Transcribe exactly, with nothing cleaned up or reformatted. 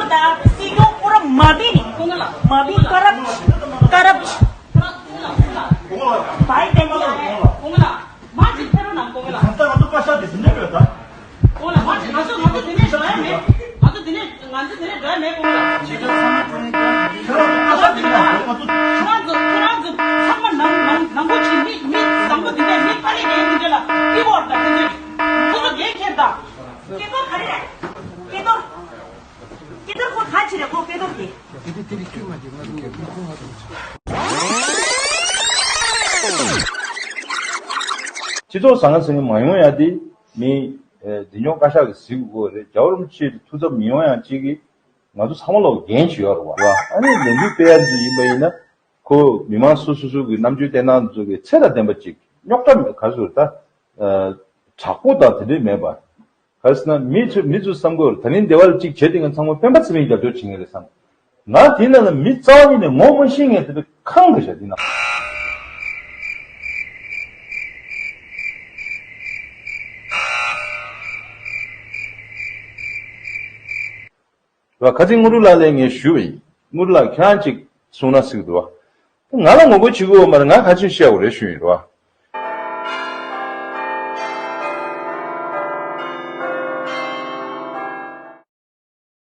ཡོད་ད། སྲིད་སྐྱོང་པུ་ར་མ་བི་ནི། མ་བི་ཀ་རབ་ཀ་རབ། བའི་ཏན་ལ། ཁྱེད་རང་ཚོ་ཁྱེད་རང་ཚོ་ཚང་མ་ནང་ནང་ནང་པོ་ཅིག་མི་མི་བཟང་པོ་འདི་འདྲ་མི་ཕ་རེ་རེད་འདི་འདྲ་ལ་ཀི་བོར་ད་དེ་ཚོས་ཁོ་ཚོ་འགན་འཁྱེར་དང་། སྐལ་རྡོར་ག་རེ་རེད། སྐལ་རྡོར། སྐལ་རྡོར་ཁོ་ག་ཅི་རེད་ཁོ་སྐལ་རྡོར་དེ། སྤྱི་ཚོགས་ཟང་ངེ་ཟིང་ངེ་མ་ཡོང་ཡ་དེ་མི་འདི་ཉོ་བཀའ་ཤག་གིས་གཟིགས་དགོས་རེད། རྒྱལ་བ་རིན་པོ་ཆེ་ཐུགས་འཚབ་མི་ཡོང་ཡ་གཅིག་གིས། ང་ཚོ་ཚང་མ་ལོག་འགན་ཅིག་ཡོད་རེད་བ། ཨ་ནི་ལས་འགུལ་སྤེལ་ཡ་ཚོ་ཡིན་པ་ཡིན་ན་ཁོ་མི་མང་སོ་སོ་སོ་གི་རྣམ་དཔྱོད་བསྟན་སྟངས་ཚོ་གི་ཚད་དང་ལྡན་པ་ཅིག་རྙོག་དྲ་མེད་ག་ཚོད་ད་དྲག་པོ་དང་དེ་འདྲས་མེད་པ། ག་རེ་ཟེར་ན་མི་ཚོ་མི་ཚོ་བསམ་དགོས་རེད། ད་ནི་འདི་བ་ལ་ཅིག་བྱེད་དེ་ང་ཚང་མ་སྤེན་པ་ཚེ་རིང་རྒྱབ་སྐྱོར་བྱེད་མཁན་རེད་བསམ། ང་དེ་ནང་ལ་མི་རྩ་བ་ཉིད་ནས་ངོ་མ་ཤེས་མཁན་དེ་འདྲ་གང་གི་བྱ་དེ་ན། རེད་བ། ཁ་ཚིག་དངོས་གྲུབ་ལགས་ལ་ངས་ཞུས་པ་ཡིན། དངོས་གྲུབ་ལགས་ཁྱེད་རང་ཅིག་གསུང་ན་སྲིད་ཀྱི་འདུག་བ། ང་ལ་ངོ་རྒོལ་བྱེད་ཀྱི་ཡོད་མ་རེད། ང་ག་ཚོད་བཤད་དགོས་རེད་ཞུ་ཡིན་རེད་བ།